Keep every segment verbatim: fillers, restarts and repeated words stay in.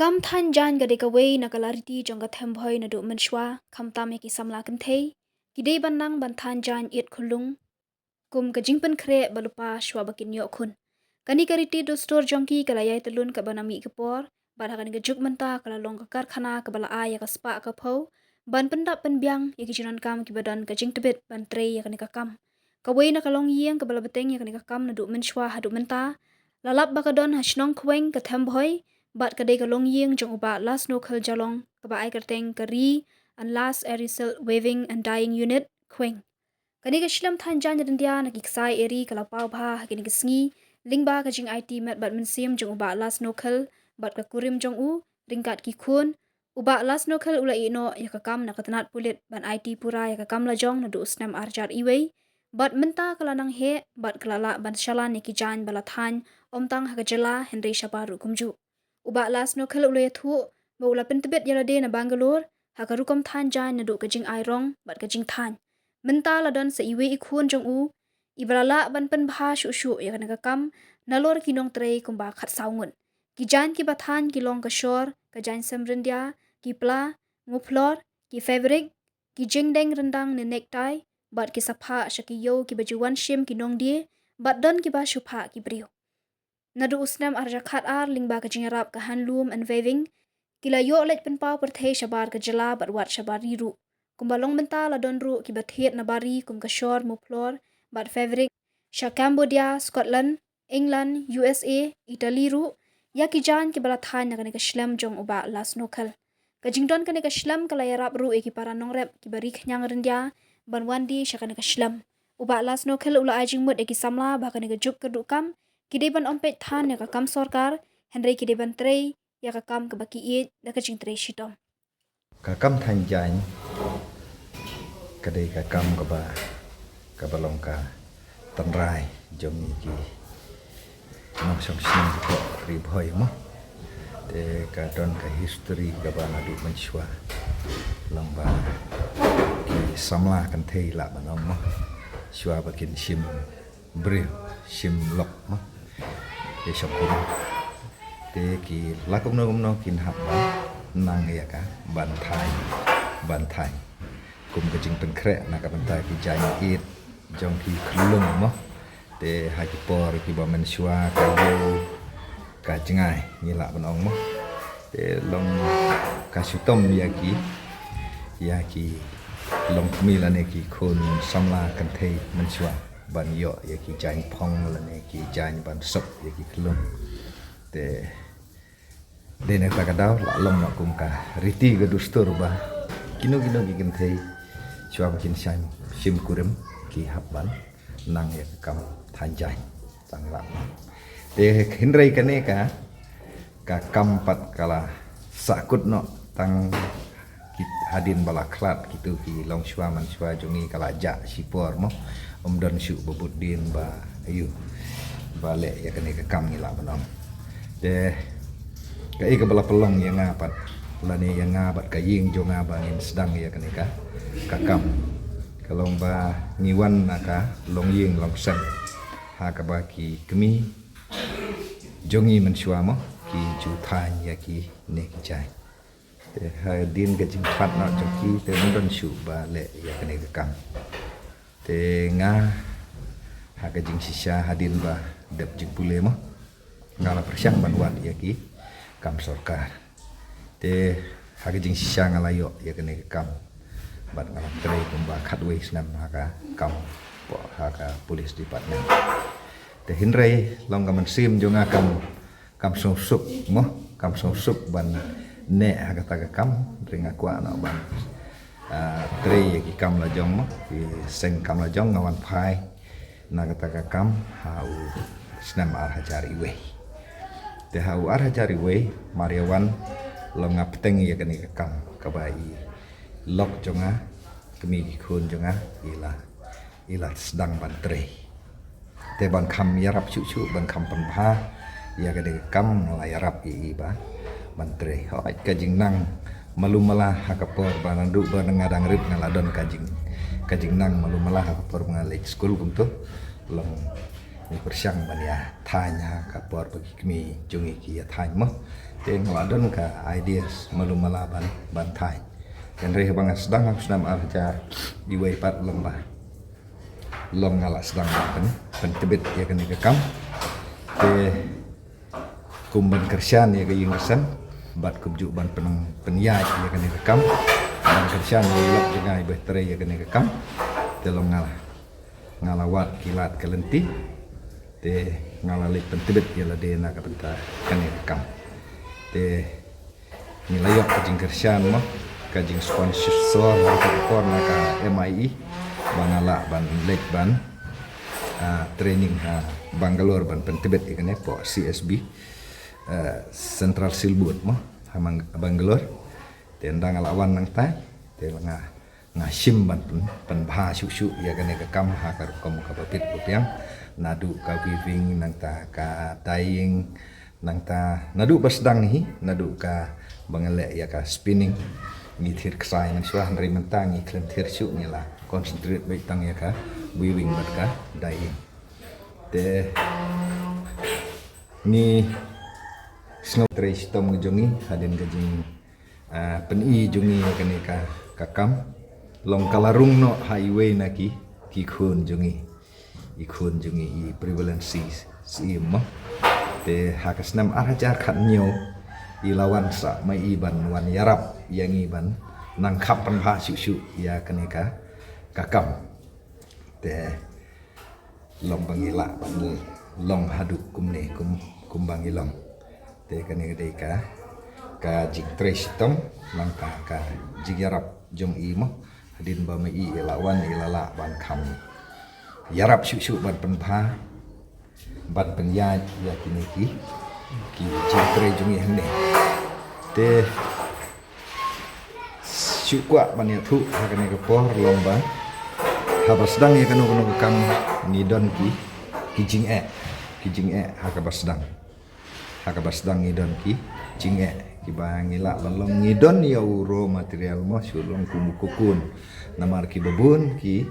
Kam thaiñ jaiñ ka dei kawei na ka la riti jong ka Thembhoi naduh mynshwa, khamtam ïa ki samla kynthei ki dei ban nang ban thaiñ jaiñ ïit khunlung kum ka jingpynkhreh ba lypa shwa ba kin ïoh khun. Kane ka riti dustur jong ki ka la ïai tylun katba na mih ka por, bad ha kane ka juk mynta ka la long ka karkhana kaba la ai ïa ka spah ka phew ban pyndap pynbiang ïa ki jingdonkam kiba don ka jingtbit ban trei ïa kane ka kam. Kawei na ka longïing kaba la bteng ïa kane ka kam naduh mynshwa haduh mynta la lap ba ka don ha shnong Khweng ka Thembhoi, bad ka dei ka longïing jong u Bah Lasnokhel Jalong kaba ai kyrteng ka Ri and Las Aerial Weaving and Dyeing Unit, Khweng. Kane ka shlem thaiñ jaiñ ryndia na ki ksai eri ka la paw bha ha kine ki sngi lyngba ka jingaiti met bad mynsiem jong u Bah Lasnokhel bad ka kurim jong u, ryngkat ki khun. U Bah Lasnokhel u la ïehnoh ïa ka kam na ka tnat pulit ban aiti pura ïa ka kam la jong naduh u snem ar hajar iwei, bad mynta ka la nang heh bad ka la lah ban shalan ïa ki jaiñ ba la thaiñ, ym tang ha ka jylla hynrei shabar ruh kumjuh. U Bah Lasnokhel u la ïathuh ba u la pyntbit ïa lade na Bangalore ha ka rukom thaiñ jaiñ naduh ka jingai rong bad ka jingthaiñ. Mynta la don sa iwei i khun jong u iba la lah ban pynbha shuh shuh ïa kane ka kam nalor ki nongtrei kumba khatsaw ngut. Ki jaiñ kiba thaiñ ki long ka shor, ka jaiñ sem ryndia, ki pla, muffler, ki fabric, ki jingdeng ryndang ne necktie, bad ki sa phah sha ki ïew kiba ju wan shim ki nongdie, bad don kiba shu phah ki briew. Naduh u snem ar hajar khatar, lyngba ka jingïarap ka Handloom and Weaving, ki la ïoh leit pynpaw pyrthei shabar ka jylla bad wat shabar ri ruh. Kumba long mynta la don ruh kiba thied na bar ri kum ka shor, muffler bad fabric sha Cambodia, Scotland, England, U S A, Italy ruh ïa ki jaiñ kiba la thaiñ na kane ka shlem jong u Bah Lasnokhel. Ka jingdon kane ka shlem ka la ïarap ruh ïa ki para nongrep kiba ri khñiang ryndia ban wan die sha kane ka shlem. U Bah Lasnokhel u la ai jingmut ïa ki samla ba ha kane ka juk kyrduh kam ki dei ban ym peit than ïa ka kam sorkar, hynrei ki dei ban trei ïa ka kam kaba ki ïeit da ka jingtrei shitom. Ka kam thaiñ jaiñ ka dei ka kam kaba, kaba long ka tynrai jong ngi ki nongshong shnong jong ka Ri Bhoi mo. Te ka don ka history kaba naduh mynshwa, long ba ki samla kynthei lah ban ong mo, shwa ba kin shim briew, shim lok mo, ki shong kumno. Te ki la kumno kumno kin hap ban nang ïa ka ban thaiñ, ban thaiñ kum ka jingpynkhreh na ka bynta ki jaiñ ïit jong ki khunlung mo. Te ha ki por kiba mynshwa ka ïew ka jngai, ngi lah ban ong mo. Te long ka shitom ïa ki, ïa ki longkmie lane ki khun samla kynthei mynshwa ban ïoh ïa ki jaiñ phong lane ki jaiñ ban sop ïa ki khunlung. Te dei na kata ka daw la long noh kum ka riti ka dustur ba kino kino ki kynthei shwa ba kin shim, shim kurim ki hap ban nang ïa ka kam thaiñ jaiñ tang la. Te hynrei kane ka, ka kam pat ka la sahkut noh tang ki, hadien ba la khlad kito ki longshwa manshwa jong ngi, ka la jah shipor mo. Ym don shuh ba bud dien ba, aïu, ba leh ïa kane ka kam, ngi lah ban ong. Te kaei kaba la pynlong ïa nga pat lane ïa nga bad ka ïing jong nga ba ngin sdang ïa kane ka, ka kam, ka long ba ngi wan na ka longïing longsem ha kaba ki kmie jong ngi mynshwa mo ki ju thaiñ ïa kine ki jaiñ. Te hadien ka jingkhlad noh jong ki te ym don shuh ba leh ïa kane ka kam. Te nga ha ka jingshisha hadien ba dep jingpule mo, nga la pyrshang ban wad ïa ki kam sorkar. Te ha ka jingshisha nga la ïoh ïa kane ka kam bad nga la trei kumba khatwei snem ha ka kam, ha ka police department. Te hynrei long ka mynsiem jong nga kam, kam sngewsuk mo, kam sngewsuk ban neh ha kata ka kam, hynrei nga kwah noh ban, ah, trei ïa ki kam la jong mo, ki seng kam la jong. Nga wan phai na kata ka kam ha u snem ar hajar iwei. Te ha u ar hajar iwei mar ïa wan long nga bteng ïa kane ka kam kaba i lok jong nga, kmie ki khun jong nga i la, i la sdang ban trei. Te ban kham ïarap shuh shuh, ban kham pynbha ïa kane ka kam, nga la ïarap ïa i ba ban trei. Hooid, ka jingnang malu mala ha ka por ba naduh ba nga dang rit nga la don ka jing, ka jingnang malu mala ha ka por ba nga leit skul kumto. Long Ngi pyrshang ban ïa thaiñ ha ka por ba ki kmie jong ngi ki ïa thaiñ mo. Te nga la don ka ideas malu mala ban, ban thaiñ. Hynrei haba nga sdang ha u snem ar hajar iwei pat long ba, long nga la sdang ban pyn, pyntbit ïa kane ka kam. Te kum ban kyrshan ïa ka ïing ka sem bad kumjuh ban pyn, pynïaid ïa kane ka kam. Ban kyrshan ïa i lok jong nga i ba trei ïa kane ka kam. Te long nga la, nga la wad ki lad ka lynti. Te nga la leit pyntbit ïa lade na ka bynta kane ka kam. Te ngi la ïoh ka jingkyrshan mo, ka jingsponsor na ka por na ka M I E ba nga lah ban leit ban, ah, training ha Bangalore ban pyntbit ïa kane hapoh C S B, eh, Central Seal Board mo, ha Mang-, Bangalore. Te ynda nga la wan nangta, te nga, nga shim ban pyn, pynbha shuh shuh ïa kane ka kam ha ka rukom kaba bit ba biang. Naduh ka weaving, nangta ka dyeing, nangta naduh ba sdang hi, naduh kaba nga leh ïa ka spinning. Ngi thied ksai mynshuwa, hynrei mynta ngi khlem thied shuh, ngi la concentrate beit tang ïa ka weaving bad ka dyeing. Te ngi sngew trei shitom jong ngi hadien ka jing, ah, pyni jong ngi ïa kane ka, ka kam. Long ka la rung noh ha iwei na ki, ki khun jong ngi. I khun jong ngi i Prevalency Syiem mo. Te ha ka snem ar hajar khathynñiew i la wan sah ma i ban wan ïarap ïa ngi ban nang kham pynbha shuh shuh ïa kane ka, ka kam. Te long ba ngi lah ban long haduh kumne kum, kumba ngi long. Te kane ka dei ka, ka jingtrei shitom, nangta ka jingïarap jong i mo. Hadien ba ma i i la wan i la lah ban kham ïarap shuh shuh ban pynbha, ban pynïaid ïa kine ki, ki jingtrei jong i hangne. Te shu kwah ban ïathuh ha kane ka por long ba haba sdang ïa kano kano ka kam ngi don ki, ki jingeh, ki jingeh ha kaba sdang. Ha kaba sdang ngi don ki jingeh kiba ngi lah ban long, ngi don ïa u raw material mo, shu long kum u cocoon. Namar kiba bun ki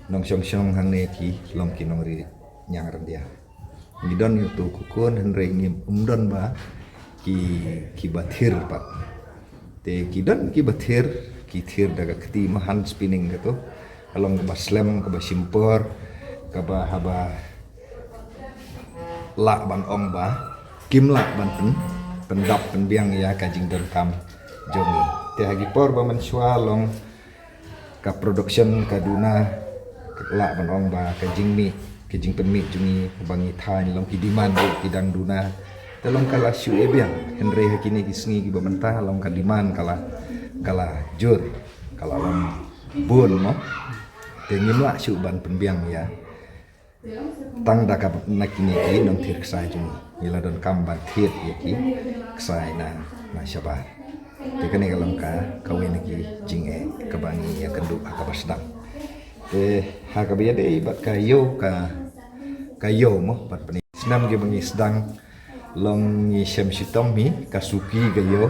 nongshong shong hangne ki long ki nongri ñiang ryndia. Ngi don ïa uto u cocoon hynrei ngim don ba ki, kiba thied pat. Te ki don kiba thied, ki thied da ka kti mo, hand spinning kato. Ka long kaba slem, kaba shim por, kaba haba lah ban ong ba kim lah ban pyn, pyndap pynbiang ïa ka jingdonkam jong ngi. Te ha ki por ba mynshuwa long ka production ka duna, lah ban ong ba ka jingmih, ka jingpynmih jong ngi ba ngi thaiñ long ki demand ruh ki dang duna. Te long ka la shu eh biang, hynrei ha kine ki sngi kiba mynta long ka demand ka la, ka la jur, ka la long bun mo. Te ngim lah shuh ban pynbiang ïa tang da kaba na kine ki nongthied ksai jong ngi. Ngi la donkam ban thied ïa ki ksai na, na shabar. Te kane ka long ka, kawei na ki jingeh kaba ngi ïakynduh ha kaba sdang. Te ha kaba ïadei bad ka ïew ka, ka ïew mo, bad pynïaid snem kiba ngi sdang long ngi shem shitom hi ka suki ka ïew.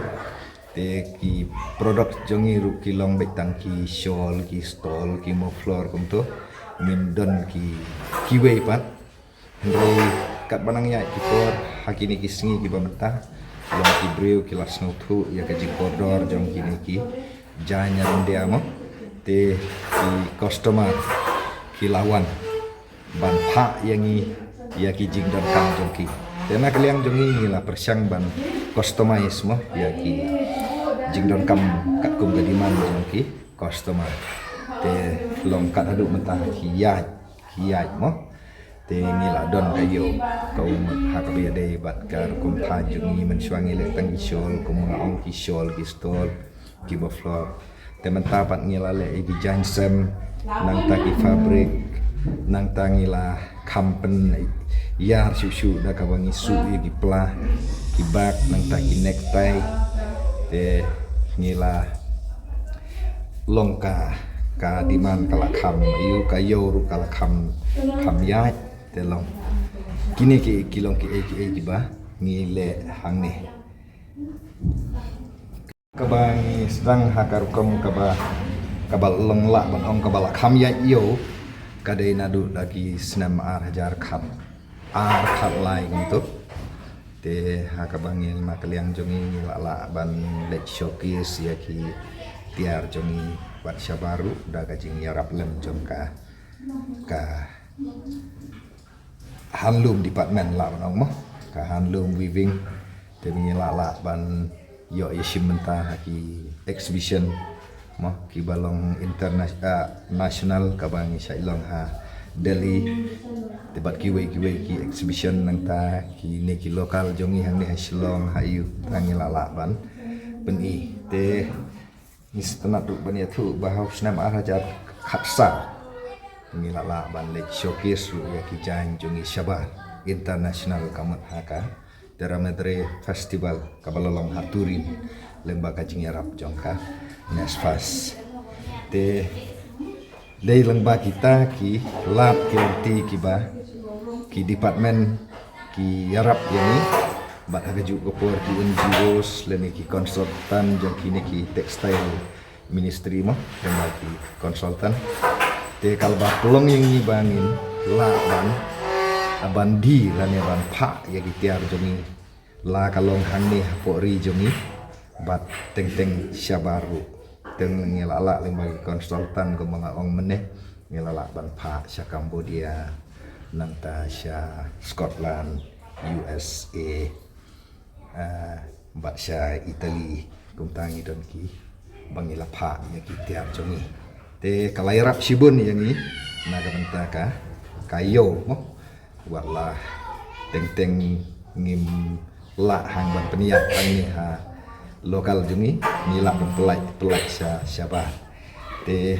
Te ki product jong ngi ruh ki long beit tang ki shawl, ki stole, ki muffler kumto. Ngim don ki, kiwei pat. Hynrei katba nang ïaid ki por ha kine ki sngi kiba mynta, long ki briew ki la sngewthuh ïa ka jingkordor jong kine ki jaiñ ryndia mo. Te ki customer ki la wan ban phah ïa ngi ïa ki jingdonkam jong ki. Te na ka liang jong ngi ngi la pyrshang ban customize mo ïa ki jingdonkam katkum ka demand jong ki customer. Te long kat haduh mynta ki ïaid, ki ïaid mo. Te ngi la don ka ïew, ka um ha kaba ïadei bad ka rukom thaiñ jong ngi. Mynshuwa ngi leh tang ki shawl, kum nga ong, ki shawl, ki stole, ki muffler. Te mynta pat ngi la leh ïa ki jaiñ sem, nangta ki fabric, nangta ngi la kham pynïar shuh shuh da kaba ngi suh ïa ki pla, ki bag, nangta ki necktie. Te ngi la long ka, ka demand ka la kham, ïa ka ïew ruh ka la kham, kham ïaid. Te long kine ki, ki long kiei kiei kiba ngi leh hangne. Kaba ngi sdang ha ka rukom kaba, kaba long lah ban ong kaba la kham ïaid ïew, ka dei naduh da ki snem ar hajar khat, Ar khatlai kumto. Te ha kaba ngi na ka liang jong ngi la lah ban leit showcase ïa ki tiar jong ngi bad shabar ruh da ka jingïarap lem jong ka, ka handloom department lah ban ong mo. Ka handloom weaving. Te ngi la lah ban ïoh ïa shim bynta ha ki exhibition mo, kiba long international, kaba ngi shait long ha Delhi. Te bad kiwei kiwei ki exhibition nangta kine ki local jong ngi hangne ha Shillong ha ïu, te ngi la lah ban pyni. Te ngi sngewtynnat ruh ban ïathuh ba ha u snem ar hajar khatsaw ngi la lah ban leit showcase ruh ïa ki jaiñ jong ngi shabar international, ka mut ha ka Terra Madre Festival kaba la long ha Turin lyngba ka jingïarap jong ka NESFAS. Te dei lyngba kita ki lad ki lynti kiba ki department ki ïarap ïa ngi bad ha kajuh ka por ki NGOs lane ki consultant jong kine ki textile ministry mo, lyngba ki consultant. Te ka la ba pynlong ïa ngi ba ngin lah ban, ban die lane ban phah ïa ki tiar jong ngi, la ka long hangne hapoh ri jong ngi bad teng teng shabar ruh. Te ngi la lah lyngba ki consultant kumba nga ong mynne, ngi la lah ban phah sha Cambodia, nangta sha Scotland, U S A, ah, bad sha Italy, kumta ngi don kiba ngi la phah ïa ki tiar jong ngi. Te ka la ïarap shibun ïa ngi na ka bynta ka, ka ïew mo. Wat la teng teng ngim lah hang ban pynïaid hangne ha local jong ngi, ngi lah ban pynlait, pynlait sha, shabar. Te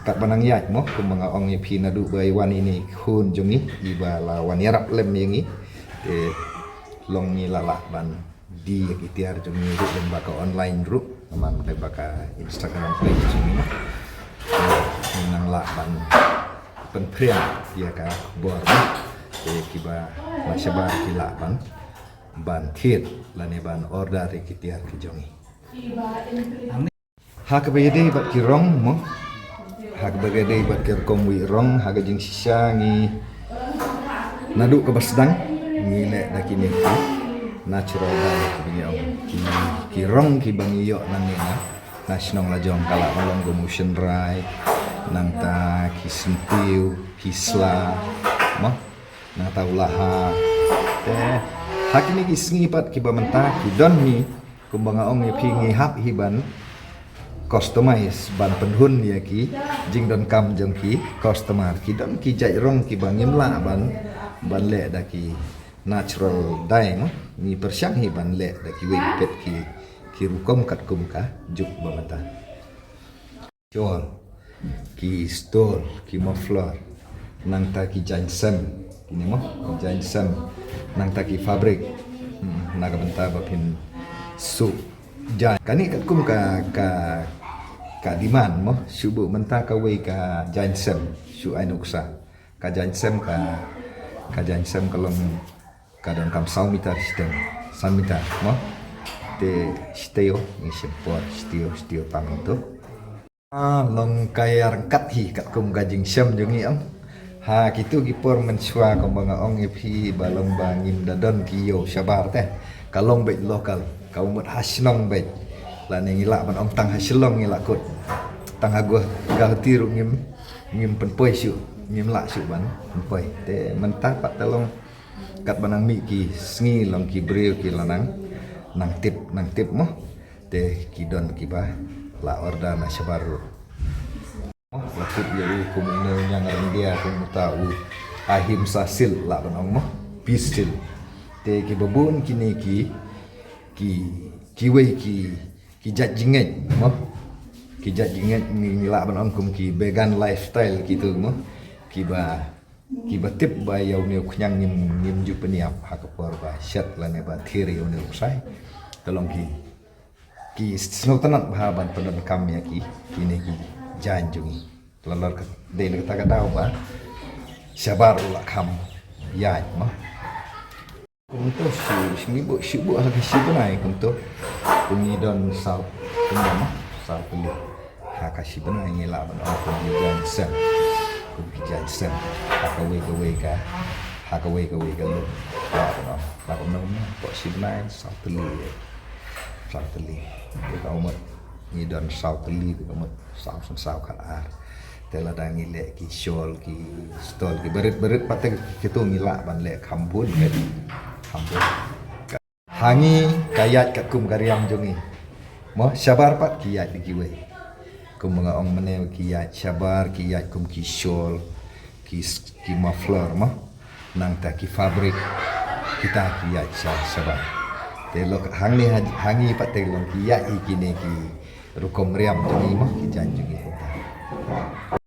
katba nang ïaid mo, kumba nga ong ïa phi, naduh ba i wan ine i khun jong ngi iba la wan ïarap lem ïa ngi, te long ngi la lah ban die ïa ki tiar jong ngi ruh lyngba ka online ruh, namar lyngba ka Instagram page jong ngi. Te ngi nang lah ban pynphriang ïa ka bor mo. Te kiba na shabar ki lah ban, ban thied lane ban order ïa ki tiar ki jong ngi. Ha kaba ïadei bad ki rong mo, ha kaba ïadei bad ki rukom wieh rong, ha ka jingshisha ngi naduh kaba sdang ngi leh da kine ki natural dye, kaba ngi ong ki, ki rong kiba ngi ïoh nangne na, na shnong lajong, ka lah ban long kum u shynrai, nangta ki syntiew, ki sla mo, nangta u lahar. Te ha kine ki sngi pat kiba mynta ki don hi, kumba nga ong ïa phi, ngi hap hi ban customize, ban pynhun ïa ki jingdonkam jong ki customer. Ki don ki jait rong kiba ngim lah ban, ban leh da ki natural dye mo, ngi pyrshang hi ban leh da kiwei pat ki, ki rukom katkum ka juk ba mynta. Shawl, ki stole, ki muffler, nangta ki jaiñ sem, kine mo, ki jaiñ sem, nangta ki fabric. Hmm, na ka bynta ba phin suh jaiñ. Kane katkum ka, ka, ka demand mo, shu buh mynta kawei ka jaiñ sem, shu ai nuksa. Ka jaiñ sem ka, ka jaiñ sem ka long, ka donkam saw mitar shiteng, saw mitar mo. Te shi taïew ngi shim por, shi taïew, shi taïew tang to. Ah, long ka ïa ryngkat hi katkum ka jingshem jong ngi, em. Ha kitu ki por mynshuwa, kumba nga ong ïa phi, ba long ba ngim da don ki ïew shabar te, ka long beit local, ka mut ha shnong beit. Lane ngi lah ban ong tang ha Shillong ngi lah kut. Tang ha Guwah-, Guwahati ruh ngim, ngim pynpoi shuh, ngim lah shuh ban pynpoi. Te mynta pat te long katba nang mih ki sngi, long ki briew ki la nang, nang tip, nang tip mo. Te ki don kiba la order na shabar ruh. Mo, la tip ïa u kum une u ñiang ryndia, kum uta u Ahimsa silk lah ban ong mo, peace silk. Te kiba bun kine ki, ki, kiwei ki, ki jait jingngeit mo. Ki jait jingngeit ngi, ngi lah ban ong kum ki vegan lifestyle kitu mo. Kiba, kiba tip ba ïa une u khñiang ngim, ngim ju pynïap ha ka por ba shet lane ba thied ïa une u ksai. Te long ki, ki sngewtynnat bha ban pyndonkam ïa ki, kine ki jaiñ jong ngi. Lada ka dei na kata ka daw ba shabar u la kham ïaid mo. Kumto shu, shu ngi buh, shu buh ha ka shi bnai kumto. Kum ngi don saw, kumto mo, saw tylli. Ha ka shi bnai ngi lah ban ong kum ki jaiñ sem. Kum ki jaiñ sem. Ha kawei kawei ka Ha kawei kawei ka lum. Ba kumno, ba kumno kumno, pok shi bnai saw tylli. Saw tylli. Te ka mut ngi don saw tylli, te ka mut saw san saw khat ar. Te lada ngi leh ki shawl, ki stall, ki barit barit pat te kito ngi lah ban leh kham bun, kham bun. Ha ngi ka ïaid katkum ka riam jong ngi. Mo, shabar pat ki ïaid da kiwei. Kum ba nga ong mynne ki ïaid shabar, ki ïaid kum ki shawl, ki s-, ki muffler mo. Nangta ki fabric kita ki ïaid sha shabar. Te lok hangne ha, ha ngi pat te long ki ïaid ïa kine ki rukom riam jong ngi mo, ki jaiñ jong ngi kita.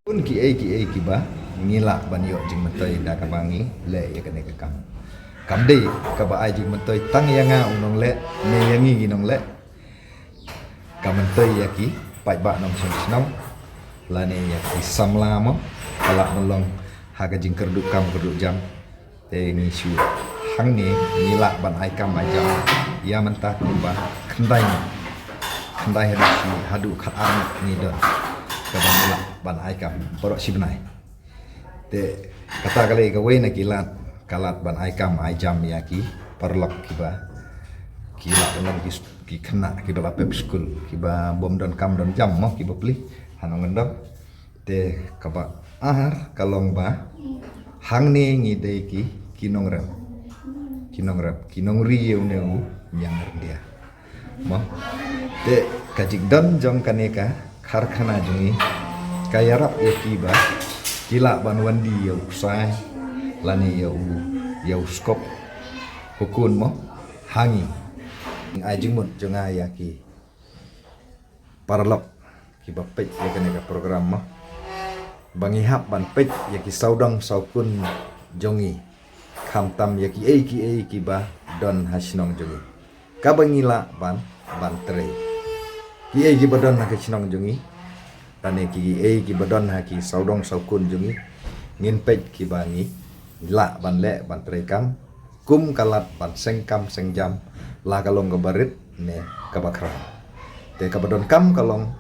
Bun kiei kiei kiba ngi lah ban ïoh jingmyntoi da kaba ngi leh ïa kane ka kam. Kam dei kaba ai jingmyntoi tang ïa nga u nongleh ne ïa ngi ki nongleh. Ka myntoi ïa ki paidbah nongshong shnong lane ïa ki samla mo, ka lah ban long ha ka jingkyrduh kam kyrduh jam. Te ngi shu hangne ngi lah ban ai kam ai jam ïa mynta kumba khyndai, khyndai haduh shi, haduh khatar ngi don kaba ngi lah ban ai kam baroh shi bnai. Te kata ka lei kawei na ki lad, ka lad ban ai kam ai jam ïa ki paralok kiba ki lah ban long ki, ki khynnah kiba la pep skul, kiba bym don kam don jam mo, kiba plie ha nongkyndong. Te kaba ar ka long ba hangne ngi dei ki, ki nongrep, ki nongrep, ki nongri ïa une u ñiang ryndia mo. Te ka jingdon jong kane ka karkhana jong ngi ka ïarap ïa kiba ki lah ban wan die ïa u ksai lane ïa u, ïa u skop, u khun mo, ha ngi. Ai jingmut jong nga ïa ki paralok kiba peit ïa kane ka program mo, ba ngi hap ban peit ïa ki sawdong sawkun jong ngi, khamtam ïa kiei kiei kiba don ha shnong jong ngi, kaba ngi lah ban, ban trei. Kiei kiba don ha ka shnong jong ngi lane kiei kiba don ha ki sawdong sawkun jong ngi, ngin peit kiba ngi lah ban leh ban trei kam kum ka lad ban seng kam seng jam, la ka long kaba rit ne kaba khraw. Te kaba donkam ka long,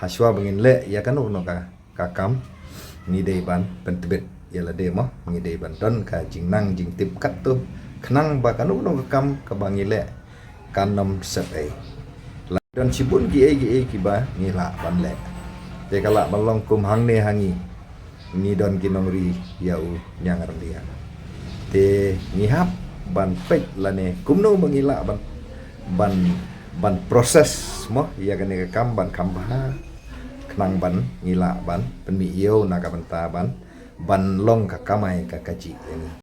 hashwa ba ngin leh ïa kano kano ka, ka kam, ngi dei ban pyntbit ïa lade mo, ngi dei ban don ka jingnang jingtip katto, khnang ba kano kano ka kam kaba ngi leh kan ym sep ei. La don shibun kiei kiei kiba ngi lah ban leh. Te ka lah ban long kum hangne ha ngi, ngi don ki nongri ïa u ñiang ryndia. Te ngi hap ban peit lane kumno ba ngi lah ban, ban, ban process mo ïa kane ka kam ban kham bha, khnang ban ngi lah ban pynmih ïa u na ka bynta ban, ban long ka kamai ka kajih ïa ngi.